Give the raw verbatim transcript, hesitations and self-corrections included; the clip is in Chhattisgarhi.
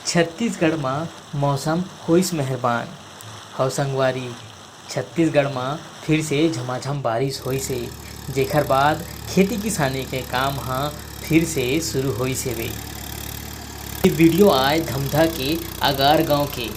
छत्तीसगढ़ म मौसम होइस मेहरबान। हव संगवारी, छत्तीसगढ़ म फिर से झमाझम बारिश होइस हे, जेखर बाद खेती किसानी के काम ह फिर से शुरू होइस हेवे। ये वीडियो आय धमधा के अगार गांव के,